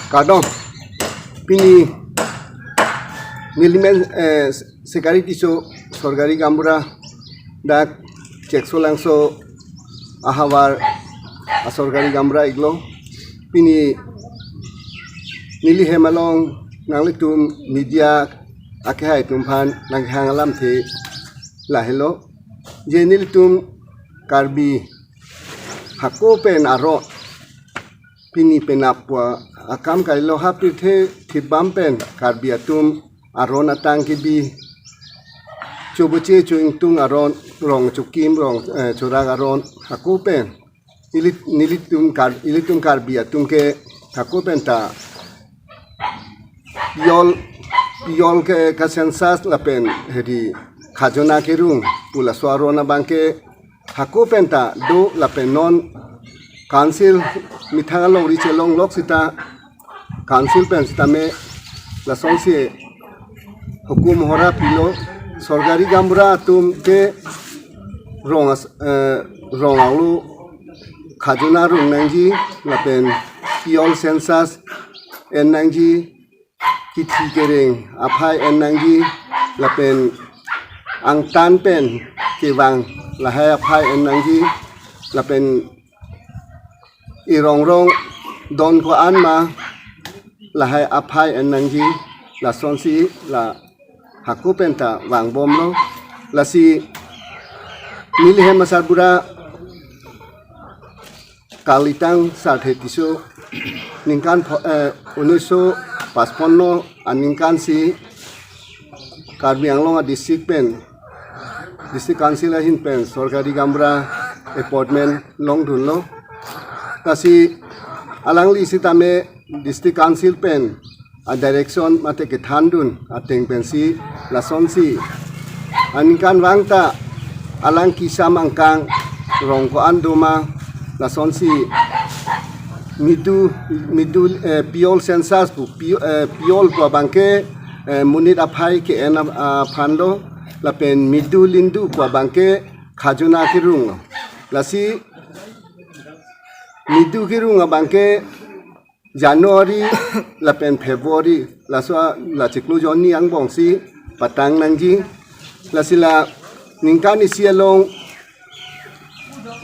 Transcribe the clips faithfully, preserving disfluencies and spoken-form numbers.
Kardom. Pini nelimen, eh, Sekari Tisso, Sorkari Gaonbura, dak Cheksolangso ahavar asorkari gaonbura iklo. Pini neli hem along nanglitum media akehai atum aphan nangkehang alamthe lahelo. Je nelitum Karbi hako pen aron pini penap pu akam kailo, ha pirthe thibam pen Karbi atum aron atang kebi, choboche cho-ingtung aron, rong chokim, rong, eh, chorak aron hako pen ili-, nelitum Kar-, ilitum Karbi atum ke hako pen ta piyol, piyol ke ka census lapen hedi khajona kerung pu laso aron abang ke hako pen ta do, lapen non council methang alongri chelonglok sita council pen sitame lasonsi hukum hora pilo, sorkari gaonbura atum ke rong as-, eh, rong arlo khajona rung nangji, lapen piyol census en nangji, kithi kereng aphai en nangji, lapen angtan pen kevang lahai aphai en nangji, lapen irong rong don ko-an ma lahai aphai en nangji, lasonsi la hako pen ta vangbomlo. Lasi neli hem asarbura Karlitang Sarthe Tisso ningkan pho-, eh, unniso pachponno aningkan si Karbi Anglong a district pen, district council ahin pen sorkari gaonbura appointment longdunlo. Lasi alangli sitame district council pen a direction mate kethandun ateng pensi lasonsi aningkanvang ta alang kisam angkang rong ko-an doma, lasonsi midu, midu, eh, piyol census pu, pi-, eh, piyol pu abang ke, eh, monit aphai ke-en a, aphan do, lapen midu lindu pu abang ke khajona kerung lo. Lasi midu kerung abang ke January lapen February, laso a, la chiklo jonni angbong si patang nangji. Lasi la ningkan isi along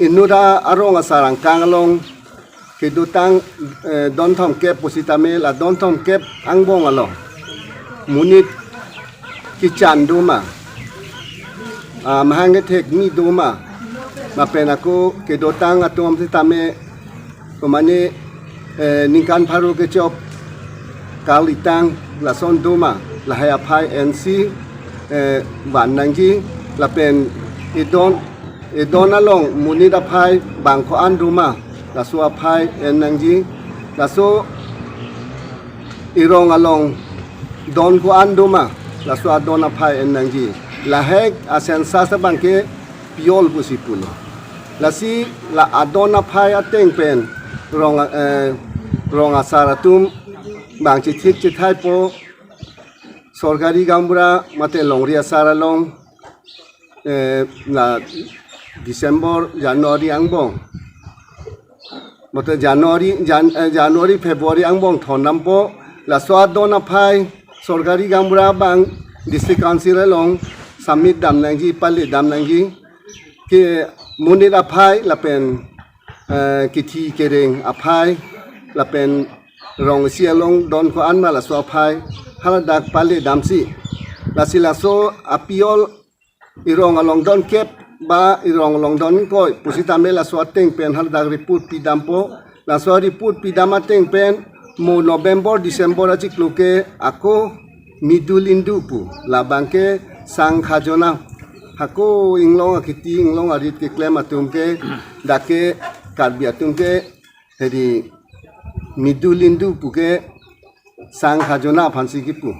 inut arong asar angkang along kedotang, eh, don thomkep pusitame la don thomkep angbong along monit kechan doma, ah, mahang kethek ni doma, lapen ako kedotang atum sitame, komane, eh, ningkan pharo kechok Karlitang lason doma, lahai aphai ensi, eh, van nangji, lapen idon, idon along monit aphai bang ko-an doma, laso aphai en nangji, laso irong along don ko-an doma, laso adon aphai en nangji. Lahai a census abang ke piyol pusi pulo. Lasi la adon aphai ateng pen rong, eh, rong asar atum bang chithik chithaipo sorkari gaonbura mate longri asar along, eh, la December, January angbong, mate January, Jan-, eh, January, February angbong thondampo, laso adon aphai sorkari gaonbura bang district council along submit dam nangji, pale dam nangji, ke monit aphai lapen, eh, kithi kereng aphai lapen rong isi along don ko-an ma laso aphai haladak pale damsi. Lasi laso apiyol irong along don kep ba irong along don ingkoi pusitame laso ateng pen haladak report pidampo. Laso report pidam ateng pen mo November, December achiklo ke ako midu lindu pu, labang ke sang khajona. Hako inglong akiti, inglong arit keklem atum ke, dak ke Karbi atum ke, hedi midu lindu pu ke sang khajona aphansi kipu.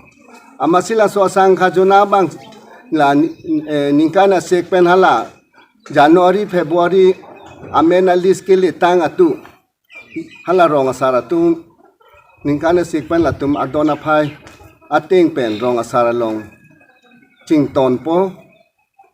Amatsi laso sang khajona abang la ni-, eh, ningkan asek pen hala January, February amen a list keletang atu, hala rong asar atum ningkan asek pen latum adon aphai ateng pen rong asar along chingtonpo.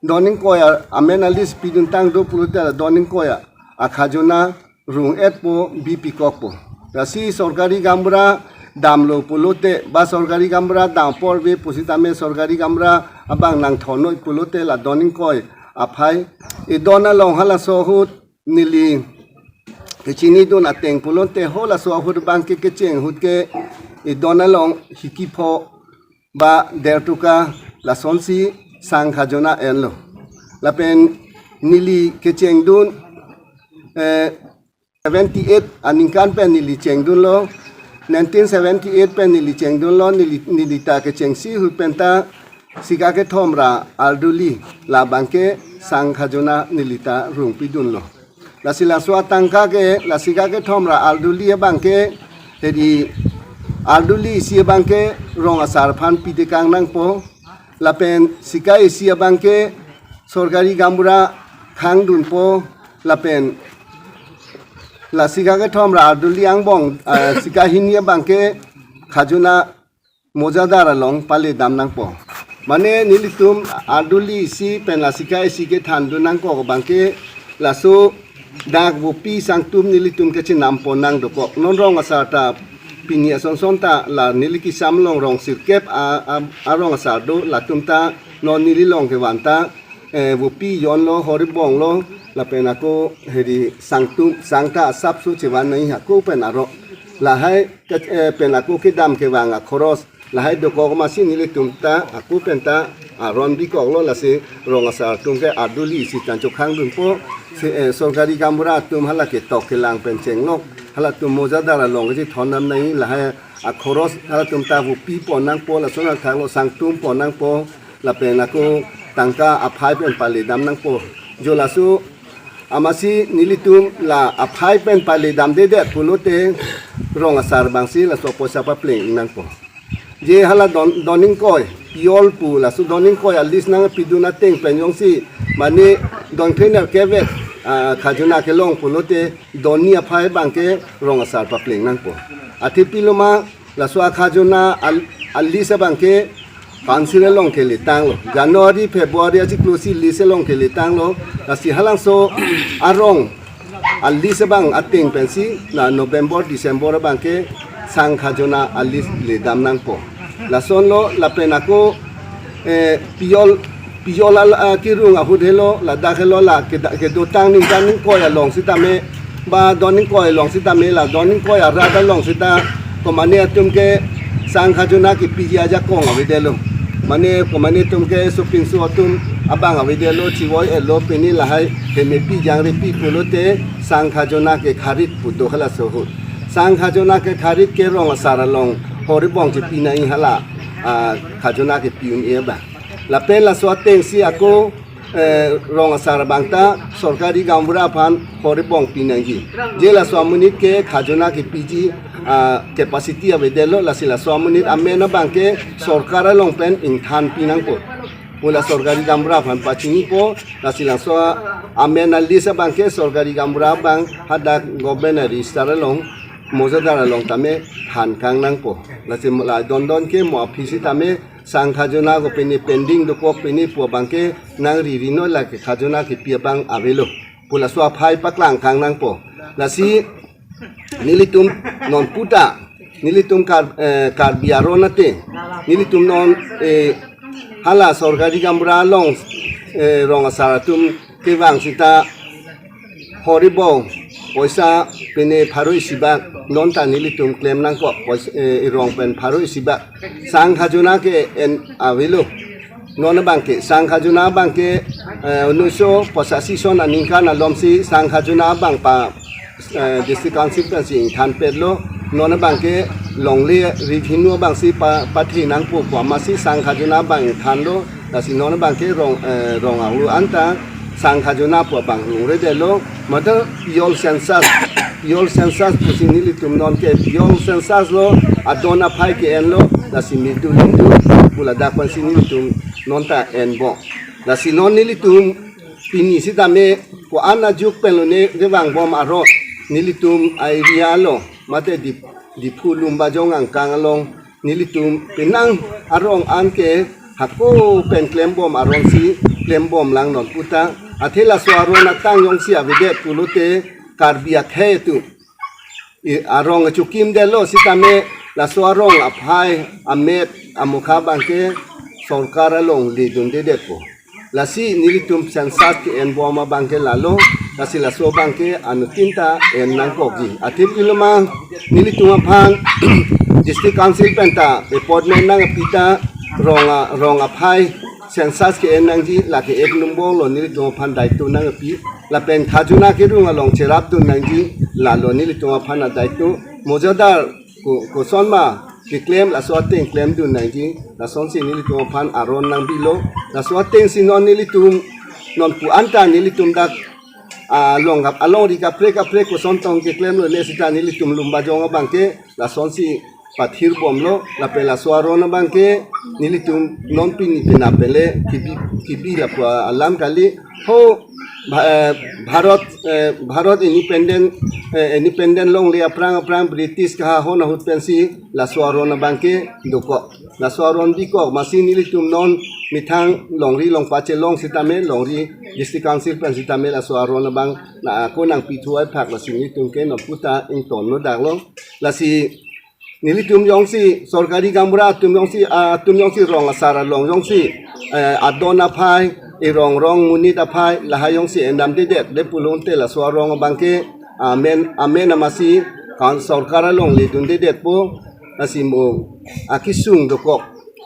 Don ingkoi a, amen a list piduntang do pulote don ingkoi a, akhajona rung-etpo, bipikokpo. Lasi sorkari gaonbura damlo pulote ba sorkari gaonbura dam apor ave pusitame sorkari gaonbura abang nangthon noi pulote la don ingkoi aphai, idon along halaso ahut neli kechinidun ateng pulote halaso ahut abangke kecheng ahut ke idon along hiki pho ba der toka lasonsi sang khajona enlo. Lapen neli kechengdun, eh, seventy-eight aningkan pen neli chengdunlo. Nineteen seventy-eight pen neli chengdunlo, neli, neli ta kechengsi ahut penta sika kethom ra arduli labangke sang khajona neli ta rungpidunlo. Lasi laso atangka ke, la sika kethom ra arduli abangke, hedi arduli isi abangke rong asar aphan pitekang nangpo. Lapen sika isi abangke sorkari gaonbura khangdunpo. Lapen la sika kethom ra arduli angbong, ah, sika hini abangke khajona mojadar along pale dam nangpo. Mane nelitum arduli isi pen la sika isi kethandun nangkok abangke laso dak vopi sangtum nelitum kechinam pon nangdokok. Non rong asar ta pini asonson ta la neli kesam along rong sirkep a, a, arong asar do, latum ta non neli along kevan ta, eh, vopi jonlo, horibonglo, lapen ako hedi sangtum, sang ta asapso chevan nangji ako pen aro. Lahai ke, eh, pen ako kedam kevang akhoros lahai dokok amatsi nelitum ta ako penta aron bikoklo. Lasi rong asar atum ke arduli isi tan chokhangdunpo. Si, eh, sorkari gaonbura atum hala ketok kelang pen chenglok, halatum mojadar along kechethon dam nangji, lahai akhoros halatum ta vopi pon nangpo, lason athaklo sangtum pon nangpo, lapen ako tangka aphai pen pale dam nangpo. Jo laso amatsi nelitum la aphai pen pale damdedet pulote rong asar abangsi laso poisa papleng nangpo. Je hala don, don ingkoi, piyol pu laso don ingkoi a-list nangpidun ateng pen jongsi mane don krenerkep vet, ah, khajona kelong pulote don hini aphai abangke rong asar papleng nangpo. Athe pilo ma, laso akhajona al-, a-list abangke council along keletanglo. January, February achiklo si list along keletanglo. Lasi halabangso arong a-list abang ateng pensi na November, December abangke sang khajona a-list ledam nangpo. Lasonlo, lapen ako, eh, piyol, piyol al, ah, kerung ahut helo, ladak helo, la keda-, kedotang ningkan ningkoi along sitame, ba don ingkoi along sitame, la don ingkoi arat along sita, komane atum ke sang khajona kepiji ajakong avedetlo. Mane komane atum ke sopinso atum abang avedetlo, chevoi-etlo, pini lahai hemepi jangrepi pulote sang khajona kekharit pu do halaso ahut. Sang khajona kekharit ke rong asar along horibong chepi nangji hala, ah, khajona kepi un-e abang. Lapen laso atengsi ako, eh, rong asar abang ta sorkari gaonbura aphan horibong pi nangji. Je laso amonit ke khajona kepiji, ah, capacity avedetlo, lasi laso amonit amen abangke sorkar along pen ingthan pi nangpo. Pu la sorkari gaonbura aphan pachinipo, lasi laso amen a-list abangke sorkari gaonbura abang hadak government a-register along, mojadar along tame thankang nangpo. Lasi mo la dondon ke mo aphi sitame sang khajona ko pini pending dokok pini pu abangke nangri ri noi, lake khajona kepi abang avelo pu laso aphai paklangkang nangpo. Lasi nelitum non puta, nelitum Kar-, eh, Karbi aron ate, nelitum non, eh, hala sorkari gaonbura along, eh, rong asar atum kevang sita horibong poisa pini pharo isi bak, non ta nelitum klem nangkok pois-, eh, irong pen pharo isi bak. Sang khajona ke-en avelo. Non abangke sang khajona abangke, eh, unuiso posasi son aningkan alomsi sang khajona abang pa, eh, district council pensi ingthan petlo. Non abangke longle revenue abangsi pa, pathe nangpo pu amatsi sang khajona abang ingthanlo. Lasi non abangke rong, eh, rong ahut anta sang khajona pu abang rungredetlo. Mate piyol census, piyol census pusi nelitum non ke piyol census lo, adon aphai ke-enlo, lasi midu hindu pu ladak pensi nelitum non ta enbom. Lasi non nelitum pini sitame ko-an ajuk pen lone kevangbom aron, nelitum a-area lo, mate Dip-, Diphu Lumbajong angkang along, nelitum penang arong an ke hako pen klembom aronsi klembom lang non puta. Athe laso aron atang jongsi avedet pulote Karbi akhei atum i arong chokimdetlo sitame Laso arong aphai amet amokha abangke sorkar along ledundedetpo. Lasi nelitum census ke-enbom abangke lalo, lasi laso abangke anuttin ta en nangkokji. Athe piloma nelitum aphan District Council pen ta appointment nangpi ta rong a, rong aphai census ke-en nangji, lake ek nombor lo nelitum aphan daito nangpi. Lapen khajuna kerung along cherapdun nangji, lalo nelitum aphan adaito. Mojadar ko, kosonma keklem, laso ateng klemdun nangji, lasonsi nelitum aphan aron nangbilo. Laso atengsi non nelitum, non pu anta nelitum dak, ah, along kap, alongri kaprek kaprek koson tong keklemlone seta nelitum Lumbajong abangke lasonsi pathirbomlo. Lapen laso aron abangke nelitum non pini pina pele kibi, kibi lapu alam kali. Ho, Bha-, eh, Bharat, eh, Bharat independent, eh, independent longle aphrang aphrang British kahahon ahut pensi laso aron abangke dokok. Laso aron bikok, amatsi nelitum non methang longri longpa chelong sitame, longri District Council pen sitame laso aron abang na ako nangpithu ai phak, lasi nelitum ke non puta ingtonlo daklo. Lasi nelitum jongsi sorkari gaonbura atum jongsi, ah, atum jongsi rong asar along jongsi, eh, adon aphai, erong rong monit aphai, lahai jongsi endamdedet, le pulote laso arong abangke amen, amen amatsi kan sorkar along ledundedetpo. Lasi mo akesung dokok,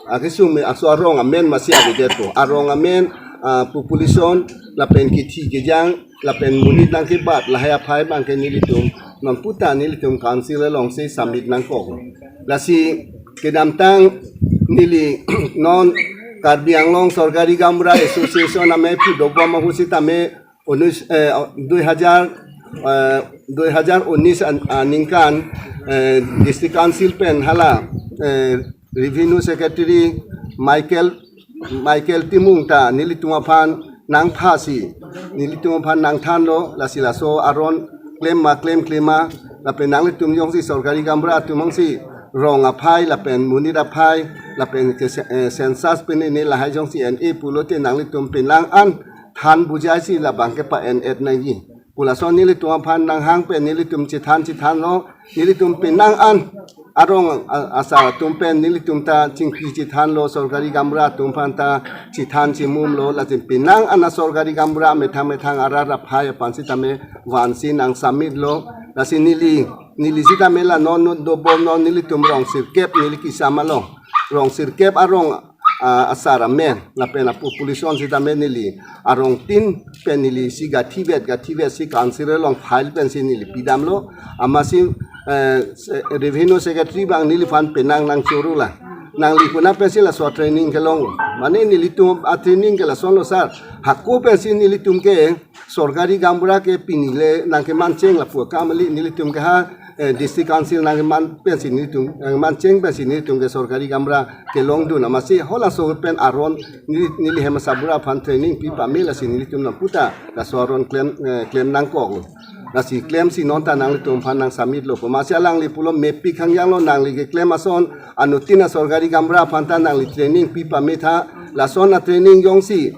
akesung me laso arong amen amatsi avedetpo. Arong amen, ah, population, lapen kithi kejang, lapen monit nangkebat, lahai aphai abangke nelitum non puta nelitum council alongsi submit nangkok. Lasi kedamtang neli non Karbi Anglong Sorkari Gaonbura Association amei pudobom ahut sitame unis, eh, dui hajar, eh, dui hajar unis an, aningkan, eh, District Council pen hala, eh, Revenue Secretary Michael, Michael Timung ta nelitum aphan nangphasi, nelitum aphan nangthanlo, lasi laso aron klem ma klemkle ma, lapen nanglitum jongsi sorkari gaonbura atum jongsi rong aphai, lapen monit aphai, lapen ke se-, eh, census pen ne lahai jongsi en-e pulote nanglitum penang an than bujaisi labangke pa-en-et nangji pu lason nelitum aphan nanghang pen nelitum chethan chethanlo, nelitum penang an arong a-, asar atum pen nelitum ta chingki chethanlo, sorkari gaonbura atum aphan ta chethan chemumlo, lasi penang an asorkari gaonbura methang methang arat aphai aphan sitame vansi nang submit lo. Lasi neli, neli sitame la non, non dobom non nelitum rong sirkep neli kesam along, rong sirkep arong, ah, asar amen, lapen apopulation sitame neli arong tin pen neli si gathi vet, gathi vet si council along file pensi neli pidamlo. Amatsi, eh, se-, Revenue Secretary abang neliphan penang nangchoro la, nangli konat pensi laso training kelong? Mane nelitum atraining ke lasonlo sir. Hako pensi nelitum ke sorkari gaonbura ke pini le nangkemancheng lapu akam kali, nelitum ke ha, eh, District Council nangkeman pensi nelitum, nangkemancheng pensi nelitum ke sorkari gaonbura kelongdun. Amatsi halaso pen aron neli, neli hem asarbura aphan training pi pame, lasi nelitum non puta laso aron klem, eh, klem nangkok. Lasi klemsi non ta nanglitum aphan nang submit lo. Amatsi alangli pulo mepik hangjanglo, nangli keklem ason anuttin asorkari gaonbura aphan ta nangli training pi pame tha. Lason atraining jongsi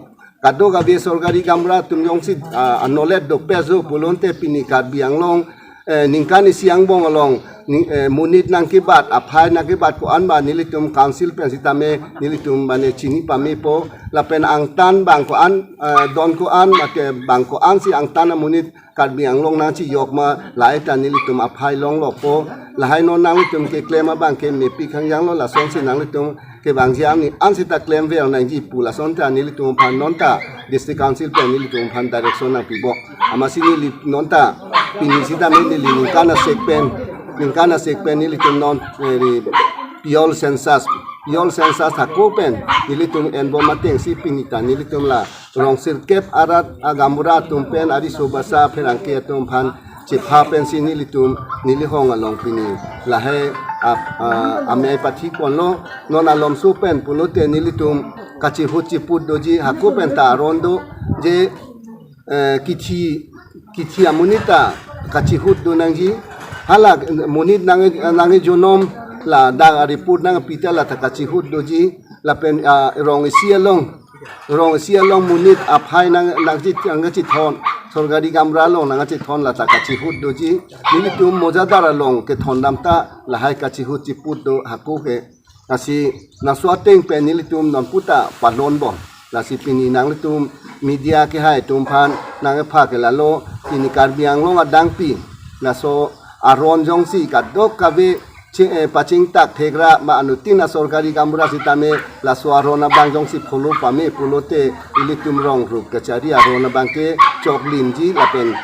kadokave sorkari gaonbura atum jongsi, ah, anolet dopes jo pulote pini Karbi Anglong, eh, ningkan isi angbong along ning, eh, monit nangkebat, aphai nangkebat ko-an ba nelitum council pen sitame nelitum mane chini pamepo, lapen angtan bang ko-an, eh, don ko-an, lake bang ko-ansi angtan amonit Karbi Anglong nangchijok ma, lahai ta nelitum aphai longlopo. Lahai non nanglitum keklem abangke mepik hangjanglo, lasonsi nanglitum kevangji arni an seta klemver nangji pu lason ta nelitum aphan non ta District Council pen nelitum aphan direction nangpipo. Amatsi neli non ta pini sitame neli ningkan asek pen, ningkan asek pen nelitum non, eh, ri pure census, pure census hako pen nelitum enbom atengsi pini ta nelitum la rong sirkep arat agaonbura atum pen ariso basa pherangke atum aphan chepha pensi nelitum neli hong along pini lahai ap-, ah, amei pathi ponlo. Non alomso pen pulote nelitum kachihut chiput doji, hako pen ta aron do je, eh, kithi, kithi amonit ta kachihut do nangji. Hala monit nang, nangkejonom ladak ariput nangpi ta la ta kachihut doji. Lapen, ah, rong isi along, rong isi along monit aphai nang, nangji, nangkachithon, sorkari gamra along nangkachethon lata kachihut doji. Nelitum mojadar along kethondam ta lahai kachihut chiput do hako ke. Lasi laso ateng pen nelitum non puta palon bom. Lasi pini nanglitum media kehai atum aphan nangkepha ke lalo, pini Karbi Anglong adangpi laso aron jongsi kadokave che-, eh, pachingthak thekra ma anuttin asorkari gamra sitame laso aron abang jongsi pholo pame pulote ilitum rong rup kachari aron abang ke choklimji lapen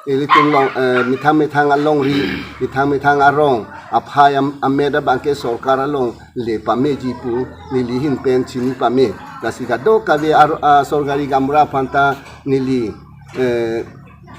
ilitum along, eh, methang methang alongri, methang methang arong aphai am-, amet abang ke sorkar along le pameji pu neli ahin pen chini pame. Lasi kadokave ar-, ah, sorkari gamra aphan ta neli, eh,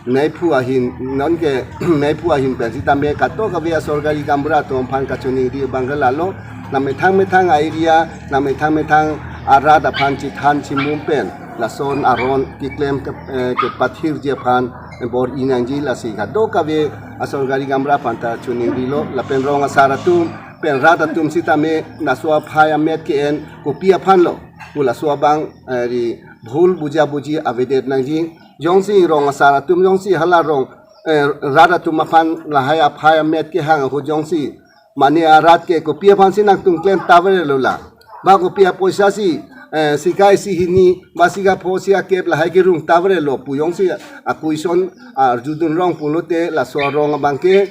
meiphu ahin, non ke meiphu ahin pen sitame kadokave asorkari gamra atum aphan kachiningri abang ke lalo, nangmethang methang a-area, nangmethang methang arat aphan chethan chimum pen lason aron keklem ke, eh, kepathirji aphan bor-i nangji. Lasi kadokave asorkari gamra aphan ta chiningrilo, lapen rong asar atum pen rat atum sitame laso aphai amet ke-en kopi aphan lo pu laso abang, eh, ri bhul bujabuji avedet nangji. Jongsi rong asar atum jongsi hala rong, eh, rat atum aphan lahai aphai amet kehang ahut jongsi mane arat ke kopi aphansi nangtum klem ta averelo la, ba kopi apoisa si, eh, sika isi hini ba sika pho sika kep lahai kerung ta averelo pu jongsi a-question arjudun rong pulote laso arong abang ke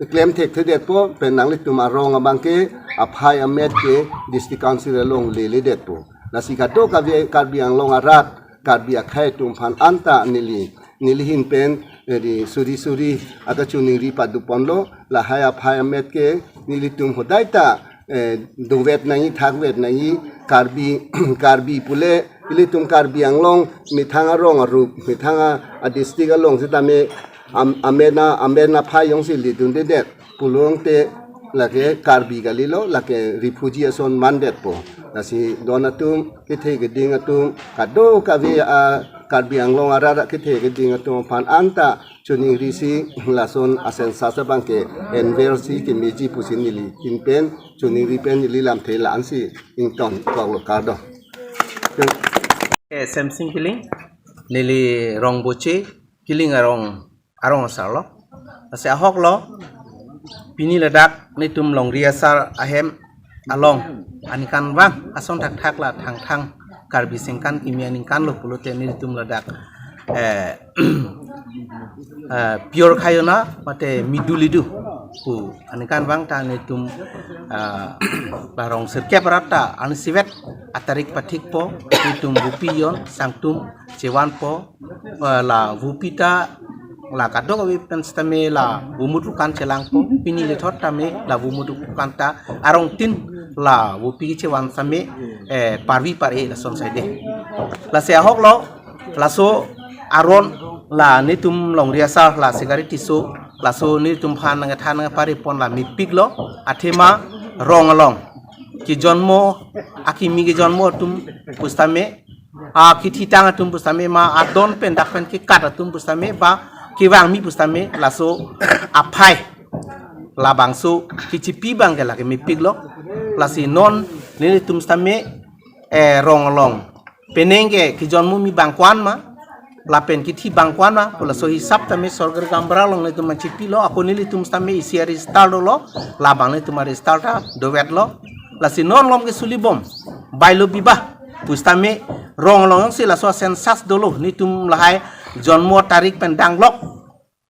klem thekthedetpo, pen nanglitum arong abang ke aphai amet ke District Council along leledetpo. Lasi kadokave Karbi Anglong arat, Karbi akhei atum aphan anta neli, neli ahin pen, eh, di suri suri akachiningri paduponlo, lahai aphai amet ke nelitum hodai ta, eh, dovet nangji, thakvet nangji. Karbi, Karbi pule ilitum Karbi Anglong methang arong arup, methang a, a-district along sitame am-, amen a, amen aphai jongsi ledundedet pulote lake Karbi kalilo, lake refugee ason mandetpo. Lasi don atum, kethe keding atum, kadokave a-Karbi Anglong arat kethe keding atum aphan anta chiningrisi lason a-census abang ke enversi kemeji pusi neli ahin pen chiningri pen neli lamthe la-ansi ingtonkoklo, kardom. Eh, Semsing Killing, neli rong Boche, Killing arong, arong asarlo. Lasi ahoklo, pini ladak netum longri asar ahem along aningkanvang ason thakthak la Thangthang Karbi Sengkan kimi aningkanlo pulote netum ladak, eh, eh, pure khayona mate midu lidu pu aningkanvang ta netum, eh, la rong sirkep arat ta ansivet atarik pathikpo, netum bupi jon sangtum chevanpo, eh, la bupi ta la kadokave pen sitame la bumut rukan chelangpo, pini lethot tame la bumut rukan ta arong tin la bupi chevan sitame, eh, parvi par-e lason saide. Lasi ahoklo, laso aron la netum longri asar la Sikari Tisso, laso netum aphan nangkethan nangkeparipon la mepiklo, athema rong along kejonmo, akimi kejonmo atum pusitame, a kethitang atum pusitame ma adon pen dak pen kekat atum pusitame ba kevangmi pusitame laso aphai labangso kechipi abang ke lake mepiklo. Lasi non netum sitame, eh, rong along penang ke kejonmomi bang ko-an ma, lapen kethi bang ko-an ma pu laso hisap tame sorkar gamra along netum chipilo, ako nelitum sitame isi a-register dolo, labang netum a-register ta dovetlo. Lasi non malom ke suli bom, bailo bibah pusitame rong along si laso census dolo, netum lahai jonmo tarik pen danglok,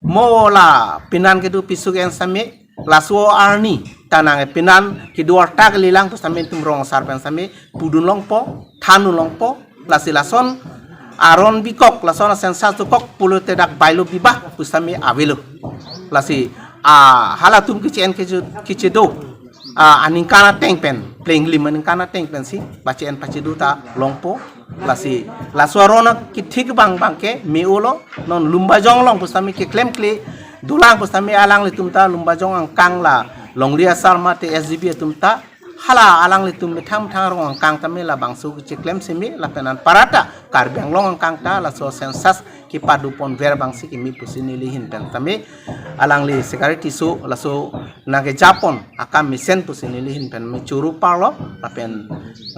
mo la penan kedo piso ke-en sitame, laso arni ta nang penan kedo arta kalilang pusitame netum rong asar pen sitame pudun longpo, thandun longpo. Lasi lason aron bikok, lason a-census dokok pulote dak bailo bibah pusitame avelo. Lasi, ah, halatum keche-en keche-, kechedo, ah, aningkan ateng pen, plenglim aningkan ateng pensi bache-en pachedo ta longpo. Lasi laso aron akethik abang abang ke me-olo, non Lumbajong along pusitame keklemkle dolang pusitame alanglitum ta Lumbajong angkang la longri asar mate S G B atum ta hala alanglitum methang methang arong angkang tame labangso kecheklem seme lapen anparta Karbi Anglong angkang ta laso census kepadoponver abangsi kimi pusi neli ahin pen tame alangli Sikari Tisso laso nangkejapon akam mesen pusi neli ahin pen me choro parlo lapen,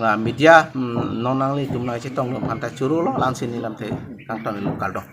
ah, media, mm, non nanglitum nangchetong aphan ta chorolo, la-ansi neli lamthe kangtonlo, kardom.